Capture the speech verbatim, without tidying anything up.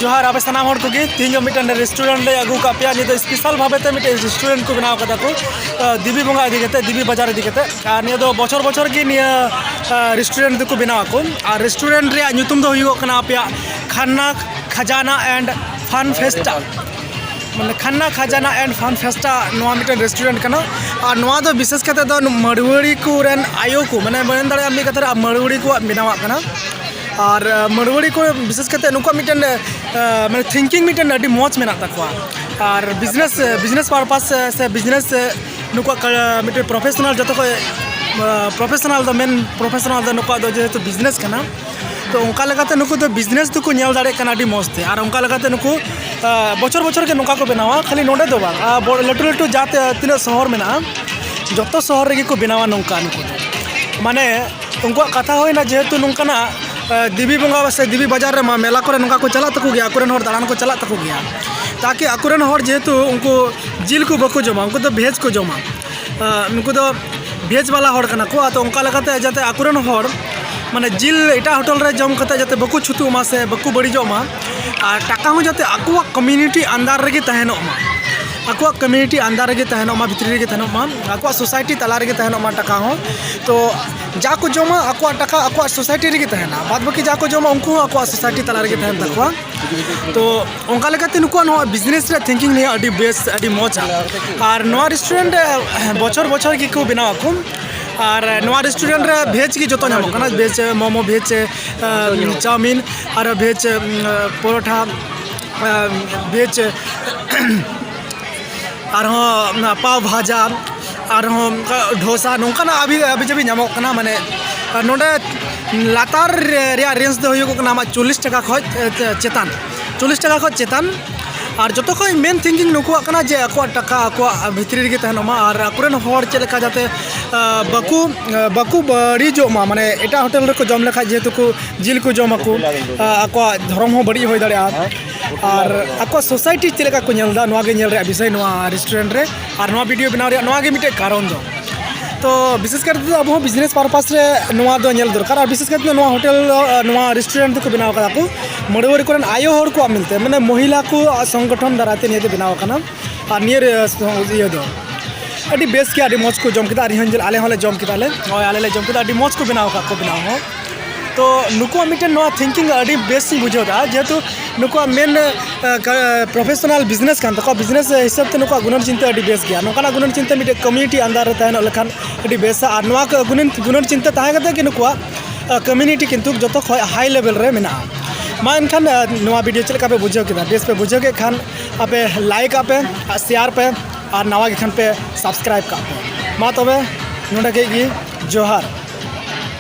ᱡᱚᱦᱟᱨ ᱟᱯᱮ ᱥᱟᱱᱟᱢ ᱦᱚᱲ ᱠᱚᱜᱮ᱾ ᱛᱮᱦᱮᱧ ᱫᱚ ᱢᱤᱫᱴᱮᱱ ᱨᱮᱥᱴᱩᱨᱮᱱᱴ ᱞᱮ ᱟᱹᱜᱩ ᱟᱠᱟᱫ ᱯᱮᱭᱟ᱾ ᱱᱤᱭᱟᱹ ᱫᱚ ᱥᱯᱮᱥᱟᱞ ᱵᱷᱟᱵᱮ ᱛᱮ ᱢᱤᱫᱴᱮᱱ ᱨᱮᱥᱴᱩᱨᱮᱱᱴ ᱠᱚ ᱵᱮᱱᱟᱣ ᱠᱟᱫᱟ ᱠᱚ, ᱟᱸ, ᱫᱮᱵᱤ ᱵᱚᱸᱜᱟ ᱤᱫᱤ ᱠᱟᱛᱮ, ᱫᱮᱵᱤ ᱵᱟᱡᱟᱨ ᱤᱫᱤ ᱠᱟᱛᱮ᱾ ᱟᱨ ᱱᱤᱭᱟᱹ ᱫᱚ ᱵᱚᱪᱷᱚᱨ ᱵᱚᱪᱷᱚᱨ ᱜᱮ ᱱᱤᱭᱟᱹ, ᱟᱸ, ᱨᱮᱥᱴᱩᱨᱮᱱᱴ ᱫᱚᱠᱚ ᱵᱮᱱᱟᱣ ᱟᱠᱚ᱾ ᱟᱨ ᱨᱮᱥᱴᱩᱨᱮᱱᱴ ᱨᱮᱭᱟᱜ ᱧᱩᱛᱩᱢ ᱫᱚ ᱦᱩᱭᱩᱜᱚᱜ ᱠᱟᱱᱟ ᱟᱯᱮᱭᱟᱜ ᱠᱷᱟᱱᱱᱟ ᱠᱷᱟᱡᱟᱱᱟ ᱮᱱᱰ ᱯᱷᱟᱱ ᱯᱷᱮᱥᱴᱟ, ᱢᱟᱱᱮ ᱠᱷᱟᱱᱱᱟ ᱠᱷᱟᱡᱟᱱᱟ ᱮᱱᱰ ᱯᱷᱟᱱ ᱯᱷᱮᱥᱴᱟ᱾ ᱱᱚᱣᱟ ᱢᱤᱫᱴᱮᱱ ᱨᱮᱥᱴᱩᱨᱮᱱᱴ ᱠᱟᱱᱟ᱾ ᱟᱨ ᱱᱚᱣᱟ ᱫᱚ ᱵᱤᱥᱮᱥ ᱠᱟᱛᱮ ᱫᱚ ᱢᱟᱹᱲᱣᱟᱹᱲᱤ ᱠᱚ ᱨᱮᱱ ᱟᱭᱳ ᱠᱚ, ᱢᱟᱱᱮ ᱢᱮᱱ ᱫᱟᱲᱮᱭᱟᱜᱼᱟ ᱢᱤᱫ ᱠᱟᱛᱷᱟ ᱨᱮ ᱢᱟᱹᱲᱣᱟᱹᱲᱤ ᱠᱚᱣᱟᱜ ᱵᱮᱱᱟᱣᱟᱜ ᱠᱟᱱᱟ᱾ ᱟᱨ, ᱟᱸ, ᱢᱟᱹᱲᱣᱟᱹᱲᱤ ᱠᱚ ᱵᱤᱥᱮᱥ ᱠᱟᱛᱮ ᱱᱩᱠᱩᱣᱟᱜ ᱢᱤᱫᱴᱮᱱ, ᱟᱸ, ᱢᱟᱱᱮ ᱛᱷᱤᱝᱠᱤᱝ ᱢᱤᱫᱴᱮᱱ ᱟᱹᱰᱤ ᱢᱚᱡᱽ ᱢᱮᱱᱟᱜ ᱛᱟᱠᱚᱣᱟ᱾ ᱟᱨ ᱵᱤᱡᱽᱱᱮᱥ, ᱵᱤᱡᱽᱱᱮᱥ ᱯᱟᱨᱯᱟᱥ ᱥᱮ, ᱥᱮ ᱵᱤᱡᱽᱱᱮᱥ ᱥᱮ ᱱᱩᱠᱩᱣᱟᱜ ᱠᱟ-, ᱢᱤᱫᱴᱮᱱ ᱯᱨᱚᱯᱷᱮᱥᱚᱱᱟᱞ ᱡᱚᱛᱚ ᱠᱷᱚᱡ, ᱟᱸ, ᱯᱨᱚᱯᱷᱮᱥᱚᱱᱟᱞ ᱫᱚ ᱢᱮᱱ ᱯᱨᱚᱯᱷᱮᱥᱚᱱᱟᱞ ᱫᱚ ᱱᱩᱠᱩᱣᱟᱜ ᱫᱚ ᱡᱮᱦᱮᱛᱩ ᱵᱤᱡᱽᱱᱮᱥ ᱠᱟᱱᱟ, ᱛᱚ ᱚᱱᱠᱟ ᱞᱮᱠᱟᱛᱮ ᱱᱩᱠᱩ ᱫᱚ ᱵᱤᱡᱽᱱᱮᱥ ᱫᱚᱠᱚ ᱧᱮᱞ ᱫᱟᱲᱮᱭᱟᱜ ᱠᱟᱱᱟ ᱟᱹᱰᱤ ᱢᱚᱡᱽ ᱛᱮ᱾ ᱟᱨ ᱚᱱᱠᱟ ᱞᱮᱠᱟᱛᱮ ᱱᱩᱠᱩ, ᱟᱸ, ᱵᱚᱪᱷᱚᱨ ᱵᱚᱪᱷᱚᱨ ᱜᱮ ᱱᱚᱝᱠᱟ ᱠᱚ ᱵᱮᱱᱟᱣᱟ, ᱠᱷᱟᱹᱞᱤ ᱱᱚᱰᱮ ᱫᱚ ᱵᱟᱝ, ᱟᱨ ᱵᱚ-, ᱞᱟᱹᱴᱩ ᱞᱟᱹᱴᱩ ᱡᱟᱦᱟᱸ ᱛᱤᱱᱟᱹᱜ ᱥᱚᱦᱚᱨ ᱢᱮᱱᱟᱜᱼᱟ, ᱡᱚᱛᱚ ᱥᱚᱦᱚᱨ ᱨᱮᱜᱮ ᱠᱚ ᱵᱮᱱᱟᱣᱟ ᱱᱚᱝᱠᱟ ᱱᱩᱠᱩ ᱫᱚ᱾ ᱢᱟᱱᱮ ᱩᱱᱠᱩᱣᱟᱜ ᱠᱟᱛᱷᱟ ᱦᱩᱭᱱᱟ, ᱡᱮᱦᱮᱛᱩ ᱱᱚᱝᱠᱟᱱᱟᱜ, ᱟᱸ, ᱫᱮᱵᱤ ᱵᱚᱸᱜᱟ ᱥᱮ ᱫᱮᱵᱤ ᱵᱟᱡᱟᱨ ᱨᱮᱢᱟ ᱢᱮᱞᱟ ᱠᱚᱨᱮ ᱱᱚᱝᱠᱟ ᱠᱚ ᱪᱟᱞᱟᱜ ᱛᱟᱠᱚ ᱜᱮᱭᱟ, ᱟᱠᱚᱨᱮᱱ ᱦᱚᱲ ᱫᱟᱬᱟᱱ ᱠᱚ ᱪᱟᱞᱟᱜ ᱛᱟᱠᱚ ᱜᱮᱭᱟ᱾ ᱛᱟᱠᱤ ᱟᱠᱚᱨᱮᱱ ᱦᱚᱲ ᱡᱮᱦᱮᱛᱩ ᱩᱱᱠᱩ ᱡᱤᱞ ᱠᱚ ᱵᱟᱠᱚ ᱡᱚᱢᱟ, ᱩᱱᱠᱩ ᱫᱚ ᱵᱷᱮᱡᱽ ᱠᱚ ᱡᱚᱢᱟ᱾ ᱟᱸ, ᱱᱩᱠᱩ ᱫᱚ ᱵᱷᱮᱡᱽ ᱵᱟᱞᱟ ᱦᱚᱲ ᱠᱟᱱᱟ ᱠᱚ᱾ ᱟᱫᱚ ᱚᱱᱠᱟ ᱞᱮᱠᱟᱛᱮ ᱡᱟᱛᱮ ᱟᱠᱚᱨᱮᱱ ᱦᱚᱲ ᱢᱟᱱᱮ ᱡᱤᱞ ᱮᱴᱟᱜ ᱦᱳᱴᱮᱞ ᱨᱮ ᱡᱚᱢ ᱠᱟᱛᱮ ᱡᱟᱛᱮ ᱵᱟᱠᱚ ᱪᱷᱩᱛᱩᱜ ᱢᱟ ᱥᱮ ᱵᱟᱠᱚ ᱵᱟᱹᱲᱤᱡᱚᱜ ᱢᱟ, ᱟᱨ ᱴᱟᱠᱟ ᱦᱚᱸ ᱡᱟᱛᱮ ᱟᱠᱚᱣᱟᱜ ᱠᱚᱢᱤᱭᱩᱱᱤᱴᱤ ᱟᱱᱰᱟᱨ ᱨᱮᱜᱮ ᱛᱟᱦᱮᱱᱚᱜ ᱢᱟ, ᱟᱠᱚᱣᱟᱜ ᱠᱚᱢᱤᱭᱩᱱᱤᱴᱤ ᱟᱱᱰᱟᱨ ᱨᱮᱜᱮ ᱛᱟᱦᱮᱱᱚᱜ ᱢᱟ, ᱵᱷᱤᱛᱨᱤ ᱨᱮᱜᱮ ᱛᱟᱦᱮᱱᱚᱜ ᱢᱟ, ᱟᱠᱚᱣᱟᱜ ᱥᱳᱥᱟᱭᱴᱤ ᱛᱟᱞᱟ ᱨᱮᱜᱮ ᱛᱟᱦᱮᱱᱚᱜ ᱢᱟ ᱴᱟᱠᱟ ᱦᱚᱸ᱾ ᱛᱚ ᱡᱟ ᱠᱚ ᱡᱚᱢᱟ ᱟᱠᱚᱣᱟᱜ ᱴᱟᱠᱟ ᱟᱠᱚᱣᱟᱜ ᱥᱳᱥᱟᱭᱴᱤ ᱨᱮᱜᱮ ᱛᱟᱦᱮᱱᱟ, ᱵᱟᱫ ᱵᱟᱹᱠᱤ ᱡᱟ ᱠᱚ ᱡᱚᱢᱟ ᱩᱱᱠᱩ ᱦᱚᱸ ᱟᱠᱚᱣᱟᱜ ᱥᱳᱥᱟᱭᱴᱤ ᱛᱟᱞᱟ ᱨᱮᱜᱮ ᱛᱟᱦᱮᱱ ᱛᱟᱠᱚᱣᱟ᱾ ᱛᱚ ᱚᱱᱠᱟ ᱞᱮᱠᱟᱛᱮ ᱱᱩᱠᱩᱣᱟᱜ ᱱᱚᱣᱟ ᱵᱤᱡᱽᱱᱮᱥ ᱨᱮᱭᱟᱜ ᱛᱷᱤᱝᱠᱤᱝ ᱱᱤᱭᱟᱹ ᱟᱹᱰᱤ ᱵᱮᱥ, ᱟᱹᱰᱤ ᱢᱚᱡᱽ᱾ ᱟᱨ ᱱᱚᱣᱟ ᱨᱮᱥᱴᱩᱨᱮᱱᱴ ᱨᱮ ᱵᱚᱪᱷᱚᱨ ᱵᱚᱪᱷᱚᱨ ᱜᱮᱠᱚ ᱵᱮᱱᱟᱣ ᱟᱠᱚ᱾ ᱟᱨ ᱱᱚᱣᱟ ᱨᱮᱥᱴᱩᱨᱮᱱᱴ ᱨᱮ ᱵᱷᱮᱡᱽ ᱜᱮ ᱡᱚᱛᱚ ᱧᱟᱢᱚᱜ ᱠᱟᱱᱟ, ᱵᱷᱮᱡᱽ ᱢᱳᱢᱳ, ᱵᱷᱮᱡᱽ, ᱟᱸ, ᱪᱟᱣᱢᱤᱱ, ᱟᱨ ᱵᱷᱮᱡᱽ, ᱩᱸ, ᱯᱚᱨᱳᱴᱷᱟ, ᱟᱸ, ᱵᱷᱮᱡᱽ, ᱟᱨᱦᱚᱸ ᱯᱟᱣ ᱵᱷᱟᱡᱟ, ᱟᱨᱦᱚᱸ ᱚᱱᱠᱟ ᱰᱷᱳᱥᱟ, ᱱᱚᱝᱠᱟᱱᱟᱜ ᱟᱹᱵᱤ ᱟᱹᱵᱤ ᱡᱟᱹᱵᱤ ᱧᱟᱢᱚᱜ ᱠᱟᱱᱟ᱾ ᱢᱟᱱᱮ ᱱᱚᱰᱮ ᱞᱟᱛᱟᱨ ᱨᱮᱭᱟᱜ ᱨᱮᱧᱡᱽ ᱫᱚ ᱦᱩᱭᱩᱜᱚᱜ ᱠᱟᱱᱟ ᱟᱢᱟᱜ ᱪᱚᱞᱞᱤᱥ ᱴᱟᱠᱟ ᱠᱷᱚᱡ, ᱮ, ᱪᱮᱛᱟᱱ, ᱪᱚᱞᱞᱤᱥ ᱴᱟᱠᱟ ᱠᱷᱚᱡ ᱪᱮᱛᱟᱱ᱾ ᱟᱨ ᱡᱚᱛᱚ ᱠᱷᱚᱡ ᱢᱮᱱ ᱛᱷᱤᱝᱠᱤᱝ ᱱᱩᱠᱩᱣᱟᱜ ᱠᱟᱱᱟ ᱡᱮ ᱟᱠᱚᱣᱟᱜ ᱴᱟᱠᱟ ᱟᱠᱚᱣᱟᱜ ᱵᱷᱤᱛᱨᱤ ᱨᱮᱜᱮ ᱛᱟᱦᱮᱱᱚᱜ ᱢᱟ, ᱟᱨ ᱟᱠᱚᱨᱮᱱ ᱦᱚᱲ ᱪᱮᱫ ᱞᱮᱠᱟ ᱡᱟᱛᱮ, ᱟ, ᱵᱟᱠᱚ, ᱟ, ᱵᱟᱠᱚ ᱵᱟᱹᱲᱤᱡᱚᱜ ᱢᱟ᱾ ᱢᱟᱱᱮ ᱮᱴᱟᱜ ᱦᱳᱴᱮᱞ ᱨᱮᱠᱚ ᱡᱚᱢ ᱞᱮᱠᱷᱟᱡ ᱡᱮᱦᱮᱛᱩ ᱠᱚ ᱡᱤᱞ ᱠᱚ ᱡᱚᱢ ᱟᱠᱚ, ᱟ, ᱟᱠᱚᱣᱟᱜ ᱫᱷᱚᱨᱚᱢ ᱦᱚᱸ ᱵᱟᱹᱲᱤᱡ ᱦᱩᱭ ᱫᱟᱲᱮᱭᱟᱜᱼᱟ᱾ ᱟᱨ ᱟᱠᱚᱣᱟᱜ ᱥᱳᱥᱟᱭᱴᱤ ᱪᱮᱫ ᱞᱮᱠᱟ ᱠᱚ ᱧᱮᱞ ᱮᱫᱟ, ᱱᱚᱣᱟ ᱜᱮ ᱧᱮᱞ ᱨᱮᱭᱟᱜ ᱵᱤᱥᱚᱭ ᱱᱚᱣᱟ ᱨᱮᱥᱴᱩᱨᱮᱱᱴ ᱨᱮ᱾ ᱟᱨ ᱱᱚᱣᱟ ᱵᱷᱤᱰᱤᱭᱳ ᱵᱮᱱᱟᱣ ᱨᱮᱭᱟᱜ ᱱᱚᱣᱟ ᱜᱮ ᱢᱤᱫᱴᱮᱡ ᱠᱟᱨᱚᱱ ᱫᱚ᱾ ᱛᱚ ᱵᱤᱥᱮᱥ ᱠᱟᱨᱛᱮ ᱟᱵᱚ ᱦᱚᱸ ᱵᱤᱡᱽᱱᱮᱥ ᱯᱟᱨᱯᱟᱥ ᱨᱮ ᱱᱚᱣᱟ ᱫᱚ ᱧᱮᱞ ᱫᱚᱨᱠᱟᱨ᱾ ᱟᱨ ᱵᱤᱥᱮᱥ ᱠᱟᱨᱛᱮ ᱱᱚᱣᱟ ᱦᱳᱴᱮᱞ, ᱱᱚᱣᱟ ᱨᱮᱥᱴᱩᱨᱮᱱᱴ ᱫᱚᱠᱚ ᱵᱮᱱᱟᱣ ᱠᱟᱫᱟ ᱠᱚ ᱢᱟᱹᱲᱣᱟᱹᱲᱤ ᱠᱚᱨᱮᱱ ᱟᱭᱳ ᱦᱚᱲ ᱠᱚᱣᱟᱜ ᱢᱮᱱᱛᱮ, ᱢᱟᱱᱮ ᱢᱚᱦᱤᱞᱟ ᱠᱚ ᱥᱚᱝᱜᱚᱴᱷᱚᱱ ᱫᱟᱨᱟᱭ ᱛᱮ ᱱᱤᱭᱟᱹ ᱫᱚ ᱵᱮᱱᱟᱣ ᱠᱟᱱᱟ᱾ ᱟᱨ ᱱᱤᱭᱟᱹ ᱨᱮ ᱤᱭᱟᱹ ᱫᱚ ᱟᱹᱰᱤ ᱵᱮᱥ ᱜᱮ, ᱟᱹᱰᱤ ᱢᱚᱡᱽ ᱠᱚ ᱡᱚᱢ ᱠᱮᱫᱟ᱾ ᱟᱨ ᱤᱧ ᱦᱚᱸ, ᱟᱞᱮ ᱦᱚᱸᱞᱮ ᱡᱚᱢ ᱠᱮᱫᱟ ᱞᱮ᱾ ᱦᱳᱭ, ᱟᱞᱮ ᱞᱮ ᱡᱚᱢ ᱠᱮᱫᱟ, ᱟᱹᱰᱤ ᱢᱚᱡᱽ ᱠᱚ ᱵᱮᱱᱟᱣ ᱟᱠᱟᱫ ᱠᱚ ᱵᱮᱱᱟᱣ ᱦᱚᱸ᱾ ᱛᱚ ᱱᱩᱠᱩᱣᱟᱜ ᱢᱤᱫᱴᱮᱱ ᱱᱚᱣᱟ ᱛᱷᱤᱝᱠᱤᱝ ᱟᱹᱰᱤ ᱵᱮᱥ ᱤᱧ ᱵᱩᱡᱷᱟᱹᱣ ᱮᱫᱟ, ᱡᱮᱦᱮᱛᱩ ᱱᱩᱠᱩᱣᱟᱜ ᱢᱮᱱ ᱯᱨᱚᱯᱷᱮᱥᱚᱱᱟᱞ ᱵᱤᱡᱽᱱᱮᱥ ᱠᱟᱱ ᱛᱟᱠᱚᱣᱟ᱾ ᱵᱤᱡᱽᱱᱮᱥ ᱦᱤᱥᱟᱹᱵ ᱛᱮ ᱱᱩᱠᱩᱣᱟᱜ ᱜᱩᱱᱟᱹᱱ ᱪᱤᱱᱛᱟᱹ ᱟᱹᱰᱤ ᱵᱮᱥ ᱜᱮᱭᱟ᱾ ᱱᱚᱝᱠᱟᱱᱟᱜ ᱜᱩᱱᱟᱹᱱ ᱪᱤᱱᱛᱟᱹ ᱢᱤᱫᱴᱮᱱ ᱠᱚᱢᱤᱭᱩᱱᱤᱴᱤ ᱟᱱᱰᱟᱨ ᱨᱮ ᱛᱟᱦᱮᱱᱚᱜ ᱞᱮᱠᱷᱟᱱ ᱟᱹᱰᱤ ᱵᱮᱥᱟ᱾ ᱟᱨ ᱱᱚᱣᱟ ᱠᱚ ᱜᱩᱱᱟᱹᱱ, ᱜᱩᱱᱟᱹᱱ ᱪᱤᱱᱛᱟᱹ ᱛᱟᱦᱮᱸ ᱠᱟᱛᱮ ᱜᱮ ᱱᱩᱠᱩᱣᱟᱜ ᱠᱚᱢᱤᱭᱩᱱᱤᱴᱤ ᱠᱤᱱᱛᱩ ᱡᱚᱛᱚ ᱠᱷᱚᱱ ᱦᱟᱭ ᱞᱮᱵᱮᱞ ᱨᱮ ᱢᱮᱱᱟᱜᱼᱟ᱾ ᱢᱟ ᱮᱱᱠᱷᱟᱱ, ᱱᱚᱣᱟ ᱵᱷᱤᱰᱤᱭᱳ ᱪᱮᱫ ᱞᱮᱠᱟ ᱯᱮ ᱵᱩᱡᱷᱟᱹᱣ ᱠᱮᱫᱟ? ᱵᱮᱥ ᱯᱮ ᱵᱩᱡᱷᱟᱹᱣ ᱠᱮᱫ ᱠᱷᱟᱱ ᱟᱯᱮ ᱞᱟᱭᱤᱠ ᱟᱜ ᱯᱮ, ᱟᱨ ᱥᱮᱭᱟᱨ ᱯᱮ, ᱟᱨ ᱱᱟᱣᱟ ᱜᱮ ᱠᱷᱟᱱ ᱯᱮ ᱥᱟᱵᱥᱠᱨᱟᱭᱤᱵ ᱠᱟᱜ ᱯᱮ᱾ ᱢᱟ ᱛᱚᱵᱮ ᱱᱚᱰᱮ ᱜᱮ ᱡᱚᱦᱟᱨ᱾